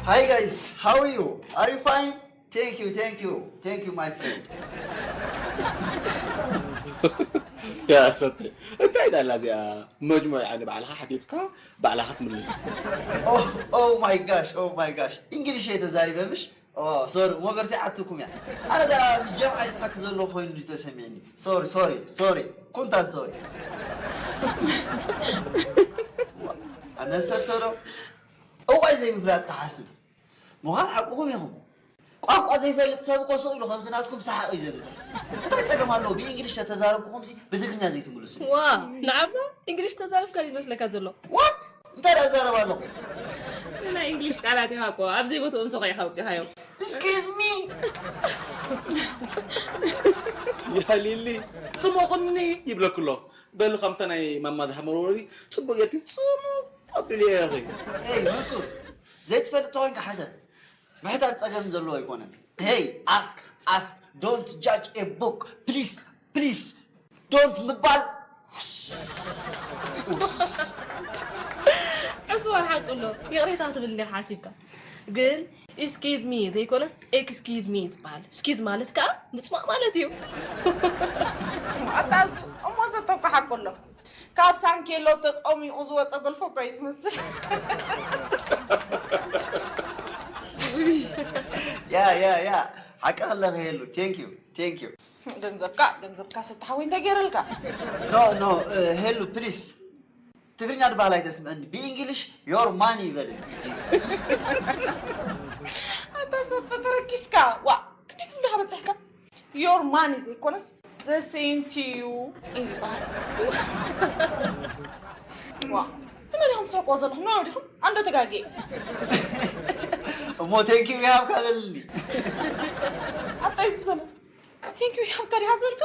Hi guys, how are you? Are you fine? Thank you, thank you, thank you, my friend. ያ ሰተ እንታይ ዳላ እዚኣ መጅሙዕ ያኒ ባዕልኻ ሓቲትካ ባዕልኻ ትምልስ Oh, oh my gosh, oh my gosh. እንግሊሽ እየ ተዛሪበ ምሽ? Oh, sorry, ሞገርቲ ዓትኩም እያ። ኣነ ዳ ምስ ጀምዓ ይስሓክ ዘሎ ኮይኑ እንዲ ተሰሚዕኒ። Sorry, sorry, sorry. ኩንታል sorry. ኣነ ሰተዶ እዋይ ዘይምፍላጥ ክሓስብ ምዃን ሓቅኹም ኢኹም። ቋንቋ ዘይፈልጥ ሰብ እኮ ስቕ ኢሉ ከምዚ ናትኩም ሰሓቕ እዩ ዘብዝሕ። እንታይ ጸገም ኣለዎ? ብእንግሊሽ ተተዛረብኩኹምሲ ብትግርኛ ዘይትምልሱ? ዋ ንዓባ እንግሊሽ ተዛረብካ ድዩ መስለካ ዘሎ? What? እንታይ ደኣ እዛረብ ኣለኹ? ናይ እንግሊሽ ቃላት ኢኻ እኮ ኣብ ዘይቦትኦም ሰቒዕካ ኣውፂኻዮም። Excuse me? ያ ሊሊ ጽሙቕኒ ይብለኩ ኣሎ በሉ ከምታ ናይ ማማ ዝሃመሮ ወዲ ጽቡቅ ጌርኪ ጽሙቅ ኣቢልዮ ኢኺ Hey መንሱር፣ ዘይትፈልጥ ተኾይንካ ሕተት። ምሕታት ጸገም ዘለዎ ኣይኮነን። Hey, ask, ask, don't judge a book. Please, please, don't ምባል። ዕስዋር ሓቂ ኣሎ ይቕሬታ ክትብል እንዲኻ ሓሲብካ ግን excuse me ዘይኮነስ excuse me ዝበሃል excuse ማለት ከዓ ምፅማቕ ማለት እዩ ኣታስ እሞ ሰተኮ ሓቁ ኣሎ ካብ ሳንኬሎ ተፀሚቑ ዝወፀ ጎልፎ እኮ እዩ ዝመስል ያ ያ ያ ሓቂ ከለኺ የሉ thank you thank you ገንዘብካ ገንዘብካ ሰተሓወይ እንታይ ገይረልካ no no ሄሉ please ትግርኛ ድባሃል ኣይተስምዐኒ ብእንግሊሽ your money ይበል ኣታ ሰተ ተረኪስካ ዋ ክንደይ ክፍሊ ካ በፅሕካ your money ዘይኮነስ the same to you እዩ ዝበሃል ዋ ንመን ኢኹም ትሰቆ ዘለኹም ንዑ ዲኹም ኣንዶ ተጋጌ እሞ thank you ይሃብካ በልኒ ኣታይ ዝዘለ Thank you ያብካ ዲኻ ዘልካ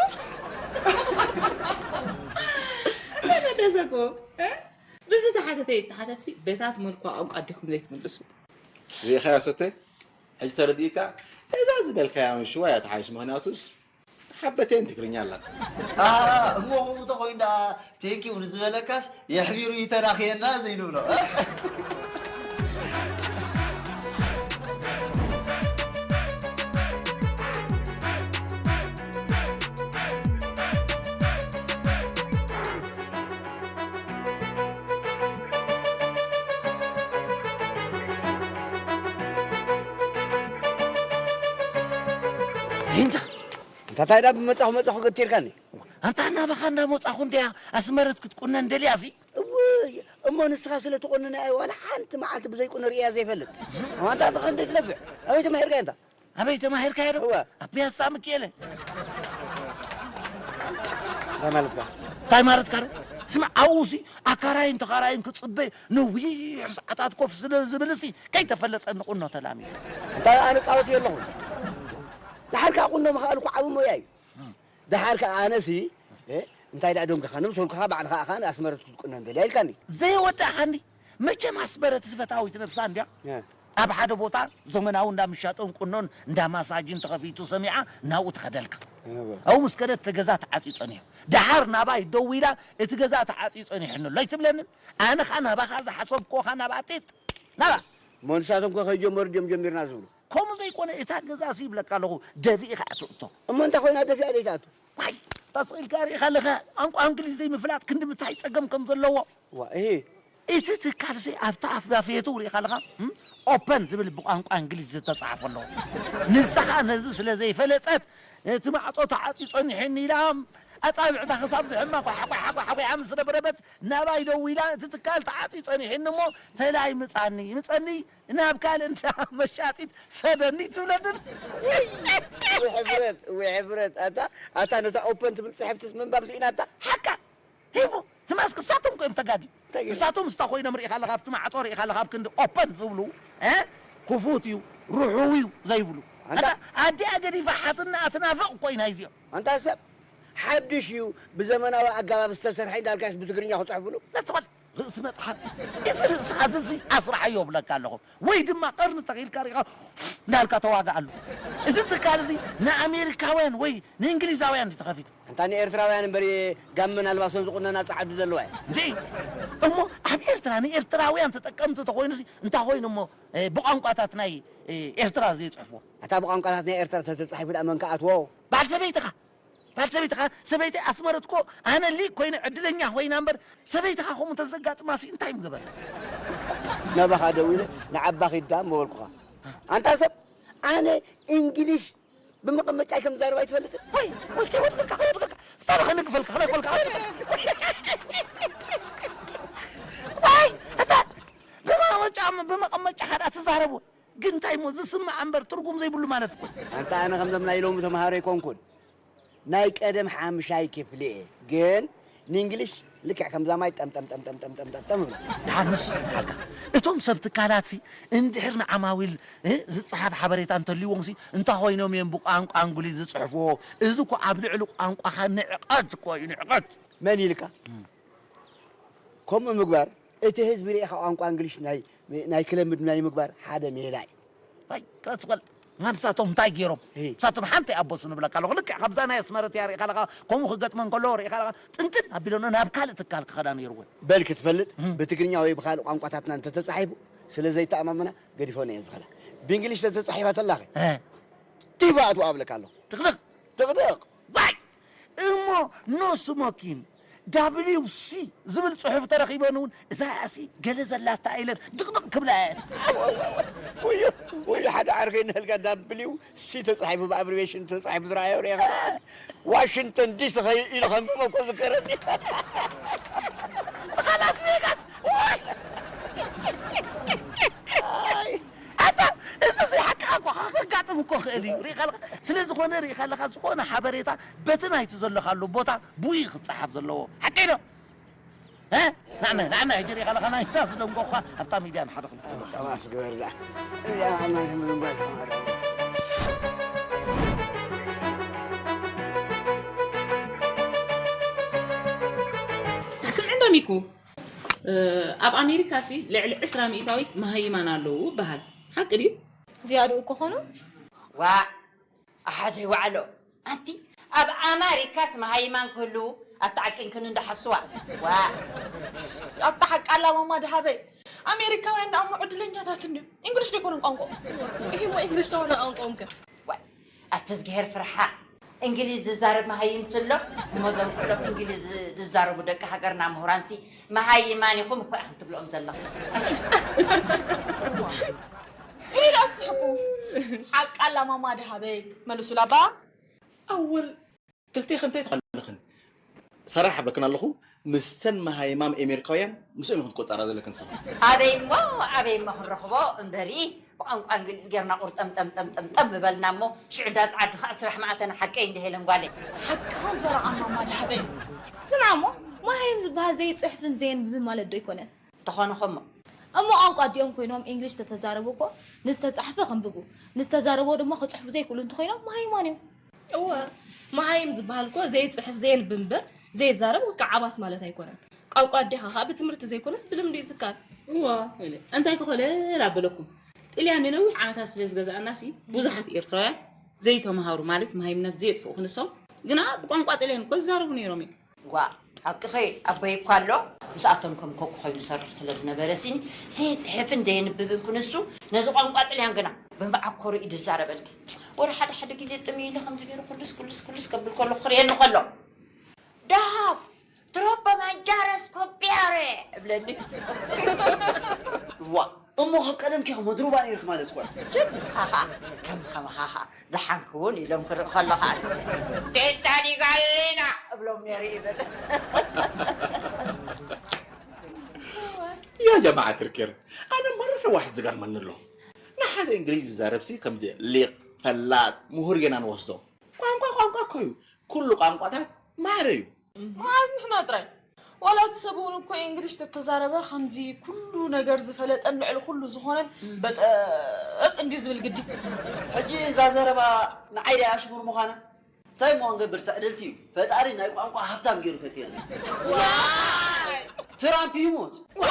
ተመደሰኮ ብዝተሓተተ ይተሓተትሲ በታት መልኳ ቋንቋ ኣዴኹም ዘይትምልሱ ሪኢኻያ ሰተ ሕጂ ተረዲእካ እዛ ዝበልካያ ሽዋ እያ ተሓይሽ ምክንያቱስ ሓበቴን ትግርኛ ኣላታ እሞ ከምኡ ተኮይኑ ደኣ ቴንኪው ንዝበለካስ የሕቢሩ ይተናኽየና ዘይንብሎ እንታይ እንታይ ዳ ብመጻኹ መጻኹ ገቲርካኒ ኣንታ ናባኻ እንዳመጻኹ እንድያ ኣስመረት ክትቁነን ደልያ ሲ እውይ እሞ ንስኻ ስለ ትቆንና እየ ዋላ ሓንቲ መዓልቲ ብዘይቁነ ርእያ ዘይፈልጥ ኣንታ ተኸንደ ትነብዕ ኣበይ ተማሂርካ እንታ ኣበይ ተማሂርካ የዶ ኣብ ፒያሳ ምክኤለ እንታይ ማለትካ እንታይ ማለትካ ዶ ስማዕ፣ ኣብኡሲ ኣካራይን ተኻራይን ክጽበ ነዊሕ ሰዓታት ኮፍ ስለ ዝብልሲ፣ ከይተፈለጠኒ ቁኖ ተላሚደ። እንታይ ኣነ ጻወት የለኹን። ደሓር ከኣ ቁኖ ምኽኣል እኮ ዓቢ ሞያ እዩ። ደሓር ከኣ ኣነሲ፣ እ፣ እንታይ ደኣ ደንጉኻኒ፣ ምስ በልኩኻ ባዕልኻ ኢኻ ኣስመረት ክትቁነን ደልያ ኢልካኒ። ዘይወዳእኻኒ፣ መቸም ኣስመረት ዝፈታዊት ነብሳ እንድያ። እ። ኣብ ሓደ ቦታ ዘመናዊ እንዳ ምሻጥን ቁኖን እንዳ ማሳጅን ተኸፊቱ ሰሚዓ ናብኡ ትኸደልካ። እወ። ኣብኡ ምስ ከደት እቲ ገዛ ተዓጽዩ ጸኒሑ። ደሓር ናባይ ደዊላ እቲ ገዛ ተዓጽዩ ጸኒሑኒ ኣሎ ኣይትብለንን? ኣነ ኸኣ ናባኻ ዝሓሰብክዎ ኸኣ ናብኣ ጢጥ። ናብኣ። እሞ ንሳቶም ከ ከይጀመሩ ድዮም ጀሚርና ዝብሉ? ከምኡ ዘይኮነ እታ ገዛ ሲ ይብለካ ኣለኹ ደፊእኻ ትእቶ። እሞ እንታይ ኮይና ደፊኣ ዘይትኣቱ? ዋይ፣ ተስቒልካ ርኢኻ ኣለኻ ቋንቋ እንግሊዝ ዘይምፍላጥ ክንዲ ምታይ ጸገም ከም ዘለዎ። ዋ፣ እሂ። እቲ ትካልሲ ኣብታ ኣፍዳፍየቱ ርኢኻ ኣለኻ፣ እም? ኦፐን ዝብል ብቋንቋ እንግሊዝ ዝተጻሕፈ ኣለዎ። ንሳ ኸኣ ነዚ ስለ ዘይፈለጠት፣ እቲ ማዕጾ ተዓጽዩ ጸኒሑኒ ኢላ፣ ኣጻብዕታ ክሳብ ዝሕማ ኳሓ፣ ኳሓ፣ ኳሓ፣ ኳሓ ምስ ረብረበት፣ ናባይ ደዊላ፣ እቲ ትካል ተዓጽዩ ጸኒሑኒ እሞ፣ ተላይ ምጻኒ፣ ምጸኒ፣ ናብ ካልእ እንዳ መሻጢት ሰደኒ ትብለንን። ውሕፍረት፣ ውሕፍረት። ኣታ፣ ኣታ ነታ ኦፐን ትብል ጽሕፍትስ ምንባብ ስኢናታ? ሓቃ። ሂቡ፣ ትማስክ እሳቶም እኮ እዮም ተጋግዩ። እንታይ ገይሩ? እሳቶም ስታ ኮይኖም ርኢኻ ኣለኻ፣ ኣብቲ ማዕጾ ርኢኻ ኣለኻ፣ ኣብ ክንዲ ኦፐን ዝብሉ፣ እ? ክፉት እዩ፣ ርሑው እዩ ዘይብሉ። ኣንታ ኣታ ኣዲኣ ገዲፋ ሓትናኣ ትናፍቕ እኮ ኢና እዚኦም። ኣንታ ሰብ ሓድሽ እዩ፣ ብዘመናዊ ኣገባብ ዝተሰርሐ እንዳልካስ ብትግርኛ ክጽሕፍሉ? ነቲ በል ርእሲ መጥሓን። እዚ ርእስኻ እዚ፣ እዚ ኣስርሓዮ እብለካ ኣለኹ። ወይ ድማ ቀርኒ ተኺልካ ርኢኻ እንዳልካ ተዋግኣሉ። እዚ ትካል እዚ ንኣሜሪካውያን ወይ ንእንግሊዛውያን እዩ ተኸፊቱ። ኣንታ ንኤርትራውያን እምበር ጋመን ኣልባሶን ዝቑነና ጸዓዱ ዘለዋ እያ። እንዴ! እሞ ኣብ ኤርትራ ንኤርትራውያን ተጠቀምቲ ተኾይኑ ሲ እንታይ ኮይኑ እሞ፣ እ፣ ብቋንቋታት ናይ፣ እ፣ ኤርትራ ዘይጽሕፍዎ? ኣታ ብቋንቋታት ናይ ኤርትራ ተተጻሒፉ ደኣ መን ክኣትዎ? በዓል ሰበይትኻ። በዓል ሰበይትኻ፣ ሰበይተይ ኣስመረት እኮ ኣነ ሊቅ ኮይነ ዕድለኛ ኮይና እምበር ሰበይትኻ ከምኡ እንተዘጋጥማ ሲ እንታይ ምገበረ? ናባኻ ደዊለ ንዓባ ኺድ ደኣ ምበልኩኻ። ኣንታ ሰብ ኣነ እንግሊሽ ብመቐመጫይ ከም ዝዛረብ ኣይትፈልጥን? ወይ፣ ወይ፣ ከይወድቀካ፣ ከይወድቀካ። ፍታለ ከነግፈልካ፣ ከነግፈልካ፣ ከነግፈልካ። ወይ፣ እታ ብመቐመጫ፣ ብመቐመጫ ኸዳ ትዛረቡ። ግን እንታይ እሞ ዝስማዕ እምበር ትርጉም ዘይብሉ ማለት እኮ። ኣንታ ኣነ ከምዞም ናይ ሎሚ ተምሃሮ ኣይኮንኩን። ናይ ቀደም ሓምሻይ ክፍሊ እየ። ግን ንእንግሊሽ ልክዕ ከምዛ ማይ ጠም ጠም ጠም ጠም ጠም ጠም ጠም ጠም እብላ። ደሓን ንሱ ዝብሃልካ። እቶም ሰብ ትካላትሲ እንድሕር ንዓማዊል፣ እ፣ ዝጸሓፍ ሓበሬታ እንተልይዎምሲ እንታይ ኮይኖም እዮም ብቋንቋ እንግሊዝ ዝጽሕፍዎ? እዚ እኮ ኣብ ልዕሊ ቋንቋኻ ንዕቀት እኮ እዩ፣ ንዕቀት። መን ኢልካ? ከምኡ ምግባር እቲ ህዝቢ ርኢኻ ቋንቋ እንግሊሽ ናይ፣ ናይ ክለምድ ናይ ምግባር ሓደ ሜላ እዩ። ኣይ፣ ክረስ በል። ማን ንሳቶም እንታይ ገይሮም? እይ። ንሳቶም ሓንቲ ኣቦሱ ንብለካ ኣለኹ። ልክዕ ካብዛ ናይ ኣስመረት እያ ርኢኻ ኣለኻ። ከምኡ ክገጥመን ከሎ ርኢኻ ኣለኻ። ጥንጥን ኣቢሎኖ ናብ ካልእ ትካል ክኸዳ ነይርወን። በል ክትፈልጥ፣ እም። ብትግርኛ ወይ ብኻልእ ቋንቋታትና እንተተጻሒፉ ስለ ዘይተኣማመና ገዲፎን እየን ዝኸዳ። ብእንግሊሽ ተተጻሒፋ ተላኸ? እ። ቲባ ኣትዋ ኣብለካ ኣለኹ። ትኽልኽ። ትኽልኽ። ዋይ! እሞ ኖ ስሞኪን ዳብሊው ሲ ዝብል ጽሑፍ ተረኺበን እውን እዛ ያሲ ገለ ዘላታ ኢለን ድቕድቕ ክብላ እየን። ወዮ፣ ወዮ፣ ሓደ ዓርከይ ንህልጋ ዳብሊው ሲ ተጻሒፉ ብኣብሪቬሽን ተጻሒፉ ዝረኣዮ ርኤኻ። ዋሽንግተን ዲሲ ኸይ ኢሉ ከንብቦ እኮ ዝከረኒ። ላስ ቬጋስ። ዋይ! ኣይ፣ ኣታ፣ እዚ እዚ ሓቅኻ እኮ ከጋጥም እኮ ክእል እዩ። ርኢኻ ኣለኻ? ስለ ዝኾነ ርኢኻ ኣለኻ፣ ዝኾነ ሓበሬታ በቲ ናይቲ ዘለኻሉ ቦታ ብኡ እዩ ክጸሓፍ ዘለዎ። ሓቀይ ዶ? እ? ናዕመ፣ ናዕመ፣ ሕጂ ርኢኻ ኣለኻ፣ ናይ ሳስ ደንጎኻ ኣብታ ሚድያ ንሓደ ክልተ። ከማስ ግበር ደኣ። እዚኣ ከማስ ምንም ባይኮን። ስምዒ እንዶ ሚኩ፣ እ፣ ኣብ ኣሜሪካ ሲ ልዕሊ ዕስራ ሚእታዊት መሃይማን ኣለዉ ይበሃል። ሓቂ ድዩ? ዝያድኡ እኮ ኾኑ። ዋእ፣ ኣሓተይ ዋዕሎ፣ ኣንቲ ኣብ ኣማሪካስ መሃይማን ክህልዉ ኣተዓቂንክን እንዶ ሓስዋ። ዋእ። ኣብታ ሓቃላ ማማ ድሃበይ፣ ኣሜሪካውያን ደኣ እሞ ዕድለኛታት እንድዮም። እንግሊሽ ዶ ኣይኮነን ቋንቋኦም? ይሄማ እንግሊሽ ተሆነ ቋንቋኦም ከ? ዋይ፣ ኣትዝግሄር ፍርሓ። እንግሊዝ ዝዛረብ መሃይም ስሎ፣ እሞ እዞም ኩሎም እንግሊዝ ዝዛረቡ ደቂ ሃገርና ምሁራንሲ መሃይማን ኢኹም እኮ ኢኹም ትብልኦም ዘለኹም። ኢላ ትስሕቁ። ሓቃላ ማማ ድሃበይ፣ መልሱላ ባ። ኣወል፣ ክልቴኺ እንታይ ትኸልኽን? ሰራሕ እብለክን ኣለኹ፣ ምስተን መሃይማም ኤሜሪካውያን ምስኦም ኢኹን ትቆጻራ ዘለክን ስኺ። ኣበይ እሞ፣ ኣበይ እሞ ክንረኽቦ እምበሪ፣ ብቋንቋ እንግሊዝ ጌርና ቁርጠም ጠም ጠም ጠም ጠም ምበልና እሞ፣ ሽዑ እንዳ ጸዓዱ ኸኣ ስራሕ መዓተና ሓቀይ እንዲህ ኢለን ጓለይ። ሓቅኽን ፈረቓ ማማ ድሃበይ። ስምዓ እሞ፣ መሃይም ዝበሃል ዘይጽሕፍን ዘየንብብን ማለት ዶ ኣይኮነን? ተኾነ ኸሞ። እሞ ቋንቋ ኣዲኦም ኮይኖም እንግሊሽ ተተዛረቡ እኮ ንዝተጻሕፈ ከንብቡ፣ ንዝተዛረቦ ድማ ክጽሕፉ ዘይክእሉ እንተኾይኖም መሃይማን እዮም። እወ፣ መሃይም ዝበሃል እኮ ዘይጽሕፍ ዘየንብብ እምበር ዘይዛረብ ወይ ከዓ ዓባስ ማለት ኣይኮነን። ቋንቋ ኣዴኻ ከዓ ብትምህርቲ ዘይኮነስ ብልምዲ ይዝካር። እዋ፣ ኢለ። እንታይ ክኾለል ኣበለኩም? ጥልያን ንነዊሕ ዓመታት ስለ ዝገዝኣናሲ ብዙሓት ኤርትራውያን ዘይተምሃሩ ማለት መሃይምነት ዘየጥፍኡ ክንሶም ግና ብቋንቋ ጥልያን እኮ ዝዛረቡ ነይሮም እዮም። ጓ፣ ሓቅኺ፣ ኣቦይ እኳ ኣሎ። ምስኣቶም ከም ኮኩ ኮይኑ ይሰርሕ ስለ ዝነበረ ሲኒ ዘይጽሕፍን ዘየንብብን ክንሱ ነዚ ቋንቋ ጥልያን ግና ብመዓኮሩ እዩ ዝዛረበልኪ። ወረ ሓደ ሓደ ግዜ ጥምይ ኢለ ከምዚ ገይሩ ኩልስ ኩልስ ኩልስ ከብል ከሎ ክርእየኒ ከሎ፣ ዳሃብ ትሮፖ ማንጃረስ ኮፒያረ እብለኒ። ዋ፣ እሞ ካብ ቀደም ኪ መድሩባ ነይርክ ማለት እኮ። ጀብ ንስኻ ኸኣ ከምዚ ከማኻ ኸኣ ደሓንክ እውን ኢሎም ክርኢ ከሎ ኸኣ ቴታ ዲጋሊና እብሎም ነይሩ ይብል። ያ ጀማዓ ክርክር፣ ኣነ መርሕ ዋሕድ ዝገርመኒ ኣሎ። ንሓደ እንግሊዝ ዝዛረብሲ ከምዚ ሊቕ፣ ፈላጥ፣ ምሁር ጌና ንወስዶ። ቋንቋ ቋንቋ እኮ እዩ። ኩሉ ቋንቋታት ማዕረ እዩ። መዓዝ ንሕና ጥራይ? ዋላ እቲ ሰብ እውን እኮ እንግሊሽ ተተዛረበ ከምዚ ኩሉ ነገር ዝፈለጠን ልዕሊ ኩሉ ዝኾነን በጠጥ እንዲ ዝብል ግዲ። ሕጂ እዛ ዘረባ ንዓይ ድያ ኣሽሙር ምዃና? እንታይ እሞ ክንገብር፣ ትዕድልቲ እዩ። ፈጣሪ ናይ ቋንቋ ሃብታም ገይሩ ፈጢሩና። ዋይ! ትራምፕ ይሙት። ዋ!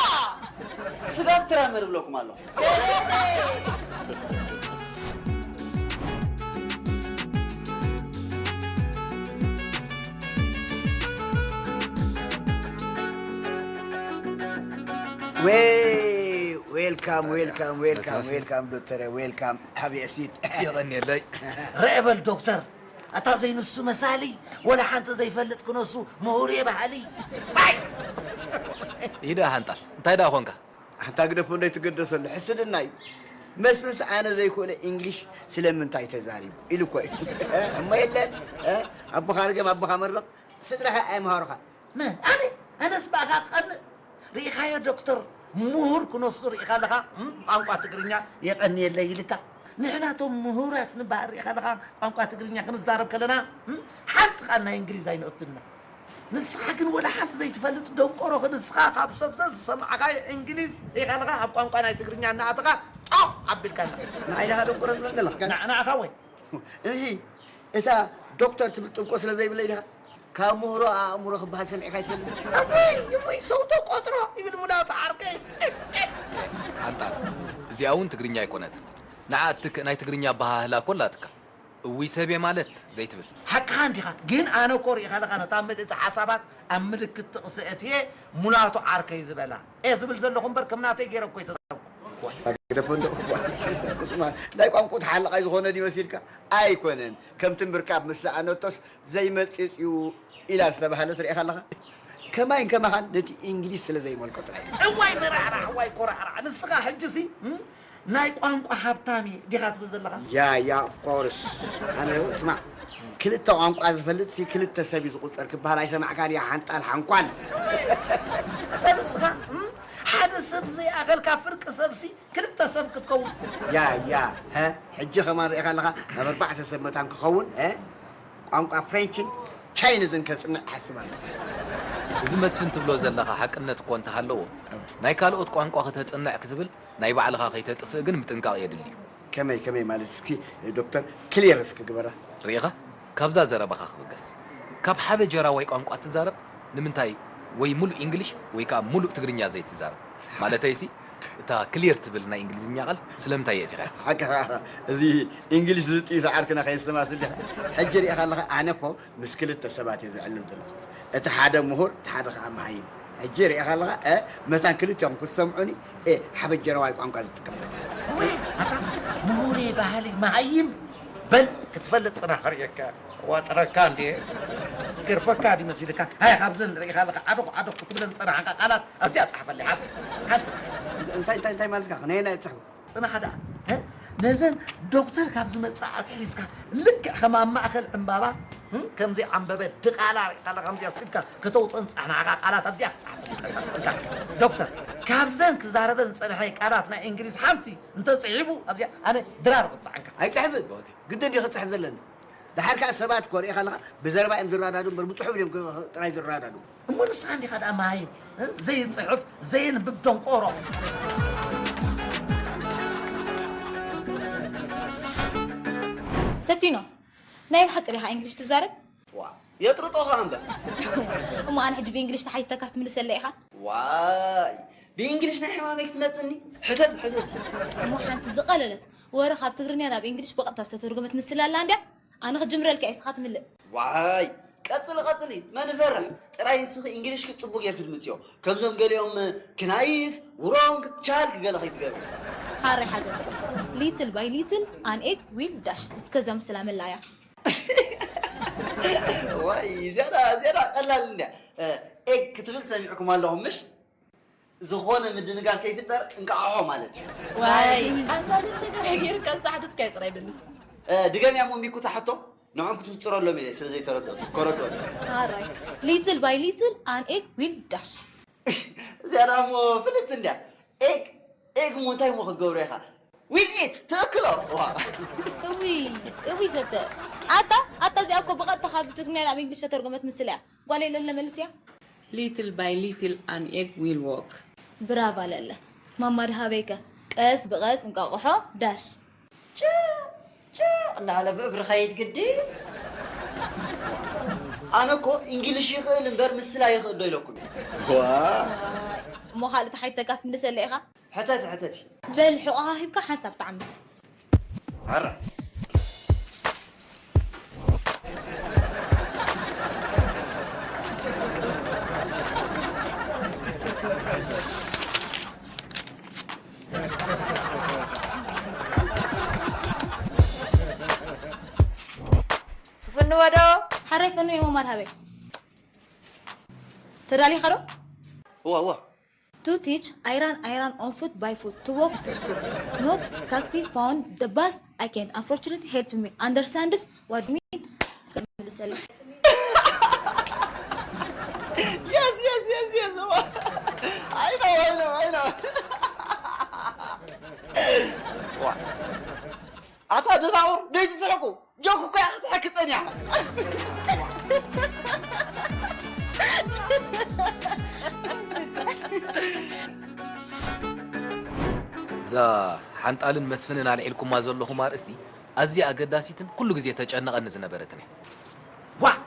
ስጋ ስትራመር እብለኩም ኣለኹ። ወይ፣ ዌልካም፣ ዌልካም፣ ዌልካም፣ ተስፋፊ። ዌልካም ዶክተረ፣ ዌልካም። ሃቭ ኤ ሲት። የቐንየለይ። ርአ በል ዶክተር፣ ኣታ ዘይንሱ መሳሊ፣ ወላ ሓንቲ ዘይፈልጥ ክነሱ ምሁር እየ በሃሊ። ባይ! ኢዳ ሓንጣል፣ እንታይ ደኣ ኾንካ? ኣንታ ግደፎ፣ እንዳይትገደሰሉ፣ ሕስድና እዩ። መስፍንስ ኣነ ዘይክእሎ እንግሊሽ ስለምንታይ ተዛሪቡ? ኢሉ እኮ እዩ። እሞ የለን፣ እ? ኣቦኻ ርገም፣ ኣቦኻ መርቕ፣ ስድራኻ ኣይምሃሩኻ። መን? ኣነ? ኣነስ ብኣኻ ክቐንእ? ርኢኻዮ ዶክተር፣ ምሁር ክነሱ ርኢኻ ኣለኻ? እም? ቋንቋ ትግርኛ የቐንየለይ ኢልካ። ንሕና እቶም ምሁራት ንበሃል ርኢኻ ኣለኻ? ቋንቋ ትግርኛ ክንዛረብ ከለና፣ እም? ሓንቲ ቃል ናይ እንግሊዝ ኣይነእቱና። ንስኻ ግን ወላ ሓንቲ ዘይትፈልጥ ደንቆሮ ክንስኻ ካብ ሰብ ዘዝሰማዕኻዮ እንግሊዝ ርኢኻ ኣለኻ? ኣብ ቋንቋ ናይ ትግርኛ እናኣተኻ ጦቕ ኣቢልካና። ንዓይ ኢኻ ደንቆሮ ትብል ዘለኻ? ና-፣ ንዓኻ ወይ? እዚ እታ ዶክተር ትብል ጥብቆ ስለ ዘይብለይ ዲኻ? ካብ ምሁሮ ኣእምሮ ክበሃል ሰሚዕካ ኣይትፈልጥን? እውይ፣ እውይ፣ ሰው ተቆጥሮ ይብል ሙላቱ ዓርከይ። ሓንጣል፣ እዚኣ እውን ትግርኛ ኣይኮነትን። ንዓ እትክእ ናይ ትግርኛ ኣበሃህላ እኮ ኣላትካ። እውይ ሰብየ ማለት ዘይትብል። ሓቅኻ እንዲኻ፣ ግን ኣነ እኮ ርኢኻ ኣለኻ ነታ ምልእቲ ሓሳባት ኣብ ምልክት ጥቕሲ እትየ ሙላቱ ዓርከይ ዝበላ እየ ዝብል ዘለኹ እምበር ከም ናተይ ገይረ እኮ ኣይተዛረብኩ። ግደፎ እንዶ። ናይ ቋንቋ ተሓላቓይ ዝኾነ ድዩ መሲልካ? ኣይኮነን። ከምቲ ምርካብ ምስ ሰኣነቶስ ዘይመጽጽ እዩ ኢላ ዝተባህለት ርኢኻ ኣለኻ? ከማይን ከማኻን ነቲ እንግሊዝ ስለ ዘይመልከቶ ጥራይ። እዋይ በራዕራዕ፣ እዋይ ኮራዕራዕ። ንስኻ ሕጂሲ፣ እም? ናይ ቋንቋ ሃብታም እየ ዲኻ ትብል ዘለኻ? ያ፣ ያ፣ ኦፍ ኮርስ። ኣነ ስማዕ፣ ክልተ ቋንቋ ዝፈልጥሲ ክልተ ሰብ እዩ ዝቑጸር ክበሃል ኣይሰማዕካን እያ ሓንጣል ሓንኳል። ኣታ ንስኻ፣ እም? ሓደ ሰብ ዘይኣኸልካ ፍርቂ ሰብሲ ክልተ ሰብ ክትከውን። ያ፣ ያ፣ ሀ? ሕጂ ከማን ርኢኻ ኣለኻ፣ ናብ ኣርባዕተ ሰብ መታን ክኸውን፣ ሀ? ቋንቋ ፍሬንችን ቻይኒዝን ከጽንዕ እሓስብ ኣለኹ። እዚ መስፍን ትብሎ ዘለኻ ሓቅነት እኮ እንተሃለዎ፣ ናይ ካልኦት ቋንቋ ከተጽንዕ ክትብል ናይ ባዕልኻ ከይተጥፍእ ግን ምጥንቃቕ የድሊ እዩ። ከመይ፣ ከመይ ማለት? እስኪ ዶክተር ክሊር እስኪ ግበራ። ርኢኻ? ካብዛ ዘረባኻ ክብገስ። ካብ ሓበጀራዋይ ቋንቋ ትዛረብ፣ ንምንታይ ወይ ሙሉእ ኢንግሊሽ ወይ ከኣ ሙሉእ ትግርኛ ዘይትዛረብ? ማለተይሲ፣ እታ ክሊር ትብል ናይ እንግሊዝኛ ቃል ስለምንታይ የእቲኻ? ሓቅኻ፣ እዚ እንግሊሽ ዝጥይስ ዓርክና ከየስተማስል ዲኻ? ሕጂ ርኢኻ ኣለኻ፣ ኣነ እኮ ምስ ክልተ ሰባት እየ ዘዕልል ዘለኹ። እቲ ሓደ ምሁር፣ እቲ ሓደ ኸዓ መሃይም። ሕጂ ርኢኻ ኣለኻ፣ እ፣ መታን ክልቲኦም ክትሰምዑኒ፣ እ፣ ሓበጀረዋይ ቋንቋ ዝጥቀም ዘለኹ። ወይ፣ ኣታ ምሁር እየ በሃሊ መሃይም፣ በል ክትፈልጥ ጽናሕ ክርእየካ። ዋጥረካ እንዴ? ገርፈካ ድዩ መሲልካ? ሃይ፣ ካብዘን ርኢኻ ኣለኻ፣ ዓደኹ፣ ዓደኹ ክትብለን ዝጸናሕካ ቃላት ኣብዚኣ ጸሓፈለይ። ሓንቲ፣ ሓንቲ። እንታይ፣ እንታይ፣ እንታይ ማለትካ? ነየናይ ትጽሕፎ? ጽናሕ ደኣ፣ እ? ነዘን ዶክተር ካብ ዝመጽእ ኣትሒዝካ፣ ልክዕ ከም ኣብ ማእከል ዕምባባ፣ እ? ከም ዘይዓምበበ ድቓላ ርኢኻ ኣለኻ፣ ከምዚኣ ኣሲልካ ከተውጽኦን ዝጸናሕካ ቃላት ኣብዚኣ ጸሓፈለይ። እንካ፣ ዶክተር፣ ካብዘን ክዛረበን ዝጸንሐ ቃላት ናይ እንግሊዝ ሓንቲ እንተጽሒፉ፣ ኣብዚኣ ኣነ ድራር ክጽዓንካ። ኣይጽሕፍን። ግድን ድዩ ክጽሕፍ ዘለኒ? ደሓር ከኣ ሰባት እኮ ርኢኻ ኣለኻ፣ ብዘረባ እዮም ዝረዳድኡ እምበር ብጽሑፍ ድዮም ክ-፣ ጥራይ ዝረዳድኡ። እሞ ንስኻ እንዲኻ ደኣ መሃይም፣ እ? ዘይጽሕፍ፣ ዘየንብብ ደንቆሮ። ሰቲኖ፣ ናይ ብሓቂ ዲኻ እንግሊሽ ትዛረብ? ዋ፣ የጥርጦኻ እምበር። እሞ ኣነ ሕጂ ብእንግሊሽ ተሓቲተካስ ትምልሰለይ ኢኻ? ዋይ፣ ብእንግሊሽ ናይ ሕማመይ ክትመጽኒ? ሕተት፣ ሕተት። እሞ ሓንቲ ዝቐለለት ወረ ካብ ትግርኛ ናብ እንግሊሽ ብቐጥታ ዝተተርጎመት ትምስል ኣላ እንድያ? ኣነ ክጅምረልካ እየ፣ እስኻ ትምልእ። ዋይ፣ ቀጽሊ፣ ቀጽሊ፣ መን ይፈርሕ? ጥራይ ንስኺ እንግሊሽኪ ጽቡቕ ጌርኪ ድምጽዮ። ከምዞም ገሊኦም ክናይፍ፣ ውሮንግ፣ ቻልክ ገለ ከይትገብሪ። ሓራይ ሓዘን በል። Little by little, an egg will dash። እስከ እዛ ምስላ መላያ። ዋይ፣ ዝያዳ፣ ዝያዳ ቀላል እንድያ። ኤግ ክትብል ሰሚዕኩም ኣለኹም፣ ምሽ? ዝኾነ ምድንጋር ከይፍጠር እንቃዕሖ ማለት እዩ። ዋይ፣ ኣታ ልልጋ ጌርካ ዝተሓተትካዮ ጥራይ መልስ። ድገምያ እሞ ሚኩ እታ ሕቶ፣ ንዖም ክትምጽረሎም ኢለ ስለ ዘይተረድኦት፣ ከረድኦት። ኣራይ፣ little by little, an egg will dash። እዚኣ ደኣ እሞ ፍልጥቲ እንድያ። ኤግ፣ ኤግ እሞ እንታይ እሞ ክትገብሮ ኢኻ? ዊል ኢት፣ ትእክሎ። ዋ። እውይ፣ እውይ ሰተ። ኣታ፣ ኣታ እዚኣ እኮ ብቐጥታ ካብ ትግርኛ ናብ እንግሊሽ ተተርጎመት ምስላ እያ። ጓለይ ለለ መልስያ። Little by little, an egg will walk. ብራቫ ለለ። ማማ ድሃበይከ? ቀስ ብቐስ እንቋቑሖ ዳሽ። ጭ ጭ እናበለ ብእግሪ ኸይድ ግዲ። ኣነ እኮ እንግሊሽ ይኽእል እምበር ምስላ ይኽእል ዶ ኢለኩም እየ። ዋ እሞ ካልእ ተሓይተካስ ትምልሰለ ኢኻ? ሕተቲ ሕተቲ። በል ሕቖኻ ሂብካ ሓንሳብ ተዓምት። ኣረ ትፍንዎ ዶ? ሓራይ ፈኑ እየ መማር ሃበይ። ተዳሊኻ ዶ? እዋ እዋ። To teach, I ran, I ran on foot by foot to walk to school. Not taxi, found the bus, I can't. Unfortunately, help me. Understands what you mean? እስከ መልሰለይ። Yes, yes, yes, yes. I know, I know, I know. ዋ ኣታ ደናቑር ደይ ትስሕቁ። ጆክ እኮ እያ ክትሕኪ ጸኒሓ። እዛ ሓንጣልን መስፍንን ኣልዒልኩማ ዘለኹም ኣርእስቲ ኣዝያ ኣገዳሲትን ኩሉ ግዜ ተጨንቐኒ ዝነበረትን እያ። ዋእ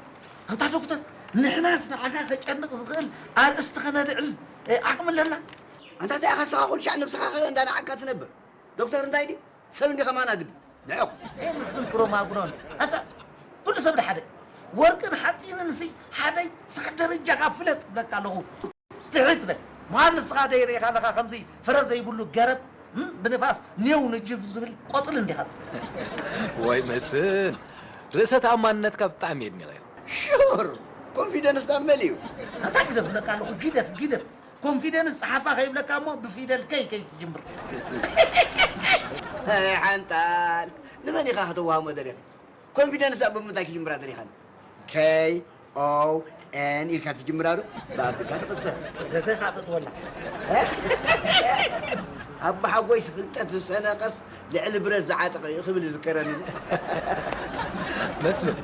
ኣንታ ዶክተር ንሕናስ ንዓኻ ከጨንቕ ዝኽእል ኣርእስቲ ከነልዕል ዓቕሚ ኣለና? ኣንታ እንታይ ኢኻ ንስኻ ኩሉ ሻዕ ነብስኻ ከ እንዳነዓቕካ ትነብር? ዶክተር እንታይ ድዩ? ሰብ እንዲ ከማና ግዲ ንዕቕ። ኤ ምስፍን ኩሮም ኣጉኖን ኣታ ኩሉ ሰብ ንሓደ ወርቅን ሓፂንን ሲ ሓደይ ንስኻ ደረጃኻ ፍለጥ እብለካ ኣለኹ። ትሕት በል ምዃን ንስኻ ደይ ርኢኻ ኣለኻ ከምዚ ፍረ ዘይብሉ ገረብ ብንፋስ ኔው ንጅፍ ዝብል ቆፅሊ እንዲኻ። ወይ መስፍን ርእሰ ተኣማንነትካ ብጣዕሚ የድኒቐዮ። ሹር ኮንፊደንስ ዳመል እዩ። ኣታ ግደፍ እብለካ ኣለኹ ግደፍ ግደፍ። ኮንፊደንስ ጸሓፋ ከይብለካ እሞ ብፊደል ከይ ከይትጅምር። ሓንጣል ንመን ኢኻ ከተዋህሞ ደሊኻ? ኮንፊደንስ እዛ ብምንታይ ክጅምራ ደሊኻ? ከይ ኦው ኤን ኢልካ ትጅምራ ዶ? ብኣፍካ ትቕጽር። ዘተ ኢኻ ተትወላ። ኣቦሓጎይ ፍልጠት ዝሰነቐስ ልዕሊ ብረት ዝዓጠቐ እዩ ክብል ይዝከረኒ። መስፍን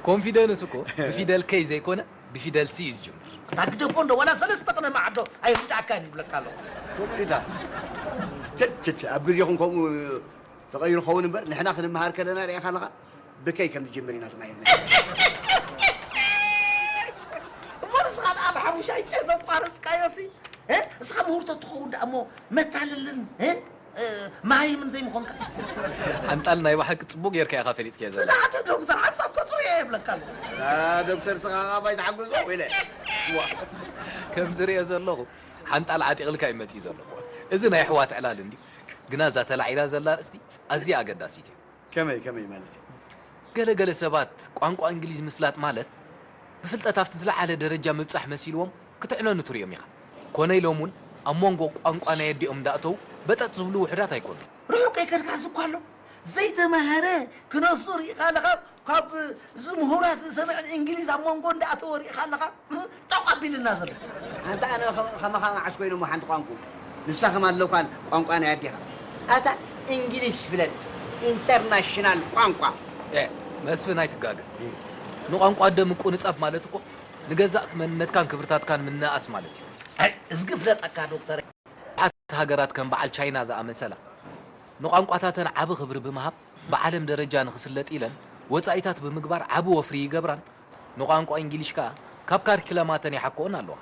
ኮንፊደንስ እኮ ብፊደል ከይ ዘይኮነ ብፊደል ሲ እዩ ዝጅምር። እታ ግደፎ እንዶ ዋላ ሰለስተ ቅነ መዓዶ ኣይርድኣካን ይብለካ ኣለኹ። ከምኡ ኢልካ ቸቸቸ ኣብ ግዜኹም ከምኡ ተቐይሩ ኸውን እምበር ንሕና ክንመሃር ከለና ርኢኻ ኣለኻ ብከይ ከም ዝጅምር ኢና ተማሂርና። እሞ ንስኻ ደኣ ብሓሙሻይ ጨ ዘቋረፅካዮ ሲ እ? እስኻ ምሁር ተትኸውን ደኣ እሞ መታለልን እ? እ፣ መሃይምን ዘይምኾንካ። ሓንጣል ናይ ብሓቂ ጽቡቕ ጌርካ ኢኻ ፈሊጥካዮ ዘለኻ። ጽናዕቲ ዶክተር ሓሳብ ከጽሩ እየ ይብለካ ኣሎ። አ፣ ዶክተር ስኻ ኻባይ ተሓጉስ ኢለ። ዋ። ከም ዝርእዮ ዘለኹ ሓንጣል ዓጢቕልካ እዩ መጺኡ ዘሎ። እዚ ናይ ኣሕዋት ዕላል እንድዩ። ግና እዛ ተላዒላ ዘላ ኣርእስቲ ኣዝያ ኣገዳሲት እያ። ከመይ ከመይ ማለት እዩ? ገለ ገለ ሰባት ቋንቋ እንግሊዝ ምፍላጥ ማለት ብፍልጠት ኣብቲ ዝለዓለ ደረጃ ምብጻሕ መሲልዎም ክትዕነኑ ትርእዮም ኢኻ። ኮነ ኢሎም እውን ኣብ መንጎ ቋንቋ ናይ ኣዲኦም እንዳእተዉ በጠጥ ዝብሉ ውሑዳት ኣይኮኑን። ርሑቕ ከይከድካ እዚ እኳ ኣሎ ዘይተማህረ ክነሱ ርኢኻ ኣለኻ። ካብ እዚ ምሁራት ዝሰምዐን እንግሊዝ ኣብ መንጎ እንዳእተወ ርኢኻ ኣለኻ። ጫቕ ኣቢልልና ዘሎ። ኣንታ ኣነ ከማኻ መዓስ ኮይነ እሞ ሓንቲ ቋንቁ ንሳ ከማ ኣለኳን ቋንቋ ናይ ኣዴኻ ኣታ እንግሊሽ ፍለጥ ኢንተርናሽናል ቋንቋ እ መስፍን ኣይትጋገ። ንቋንቋ ኣደ ምቁንጻብ ማለት እኮ ንገዛእ መንነትካን ክብርታትካን ምንእኣስ ማለት እዩ። ኣይ እዝጊ ፍለጠካ ዶክተር። ብዙሓት ሃገራት ከም በዓል ቻይና ዝኣመሰላ ንቋንቋታተን ዓቢ ክብሪ ብምሃብ ብዓለም ደረጃ ንኽፍለጥ ኢለን ወጻኢታት ብምግባር ዓቢ ወፍሪ ይገብራን ንቋንቋ እንግሊሽ ከኣ ካብ ካሪክለማተን ይሓክኦን ኣለዋ።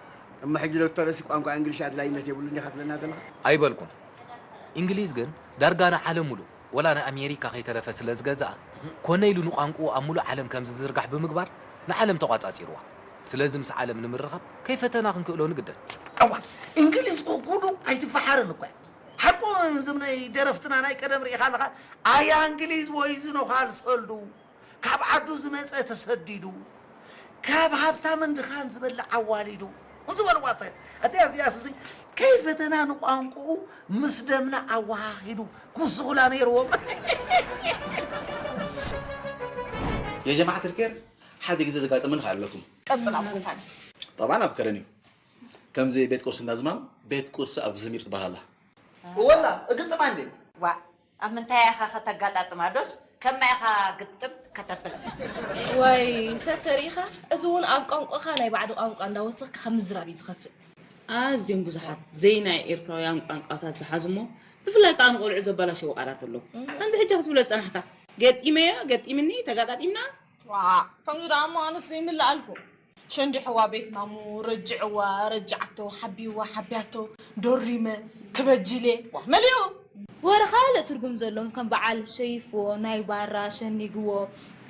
እሞ ሕጂ ዶክተር እሲ ቋንቋ እንግሊሽ ኣድላይነት የብሉን ኢኻ ትብለና ዘለኻ? ኣይበልኩን። እንግሊዝ ግን ዳርጋ ንዓለም ሙሉእ ወላ ንኣሜሪካ ከይተረፈ ስለ ዝገዝኣ ኮነ ኢሉ ንቋንቁኡ ኣብ ሙሉእ ዓለም ከም ዝዝርጋሕ ብምግባር ንዓለም ተቋጻጺርዋ። ስለዚ ምስ ዓለም ንምርኻብ ከይፈተና ክንክእሎ ንግደድ። እዋ እንግሊዝ እኮ ጉዱ ኣይትፈሓርን እኮ እያ። ሓቁ እዞም ናይ ደረፍትና ናይ ቀደም ርኢኻ ኣለኻ ኣያ እንግሊዝ ወይ ዝኖኻል ሰልዱ ካብ ዓዱ ዝመጸ ተሰዲዱ ካብ ሃብታምን ድኻን ዝበልዕ ኣዋሊዱ ዝበልዋ እተ እቲያ እዚኣ ስዚ ከይፈተና ንቋንቁኡ ምስ ደምና ኣወሃሂዱ ክውስኹላ ነይርዎም። يا جماعة الخير، حد يجي زي قاعد من خير لكم. ቀጽል ኣቡ ፋኒ። طبعا أبكرني. ከምዚ ቤት ቁርሲ እንዳዝማም ቤት ቁርሲ ኣቡ ሰሚር ትበሃል ኣላ። ወላ እግጥማ እንዴ? ዋእ ኣብ ምንታይ ኢኻ ከተጋጣጥማ ዶስ ከማይ ኢኻ ግጥም ከተብል። ዋይ ሰተር ኢኻ እዚ እውን ኣብ ቋንቋኻ ናይ ባዕዲ ቋንቋ እንዳወሰኽካ ካብ ምዝራብ እዩ ዝኸፍእ። ኣዝዮም ብዙሓት ዘይናይ ኤርትራውያን ቋንቋታት ዝሓዙ እሞ ብፍላይ ከኣ ንቆልዑ ዘበላሸዉ ቃላት ኣለዉ። ከምዚ ሕጂ ክትብሎ ዝጸናሕካ ገጢመዮ፣ ገጢምኒ፣ ተጋጣጢምና፣ ዋእ ከምዚ ደኣ እሞ ኣነስ ይምልኣልኩ ሸንዲሕዋ ቤትናሙ ረጅዕዋ ረጅዓቶ ሓቢዋ ሓቢያቶ ዶሪመ ክበጅሌ መሊኡ ወረ ካልእ ትርጉም ዘሎም ከም በዓል ሸይፍዎ ናይ ባራ ሸኒግዎ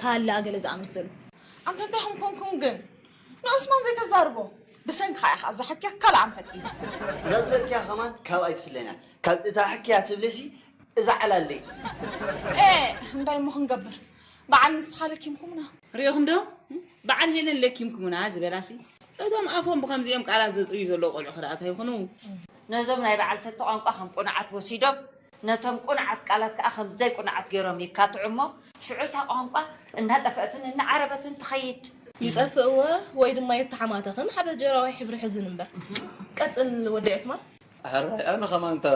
ካላ ገለ ዝኣመሰሉ ኣንታ እንታይ ኹም ኮንኩም ግን ንዑስማን ዘይተዛርቦ ብሰንክኻ ኢኻ እዛ ሕክያ ካልእ ኣንፈት ሒዛ እዛ ዝበልክያ ኸማን ካብ ኣይትፍለና ካብ እታ ሕክያ ትብልሲ እዛ ዓላል ለይቲ። ኤ እንታይ እሞ ክንገብር በዓል ንስኻ ለኪምኩምና። ሪኢኹም ዶ በዓል ሄለን ለኪምኩምና ዝበላሲ እቶም ኣፎም ብኸምዚኦም ቃላት ዘጽርዩ ዘለዉ ቆልዑ ኸደኣ እንታይ ይኹኑ። ነዞም ናይ በዓል ሰተ ቋንቋ ከም ቁኑዓት ወሲዶም ነቶም ቁኑዓት ቃላት ከኣ ከም ዘይቁኑዓት ገይሮም ይካትዑ እሞ ሽዑ እታ ቋንቋ እናጠፍአትን እናዓረበትን ትኸይድ። ይጠፍእወ ወይ ድማ የተሓማተኽን ሓበጀራዋይ ሕብሪ ሕዝን እምበር። ቀጽል ወዲ ዑስማን። ሕራይ ኣነ ኸማን እታ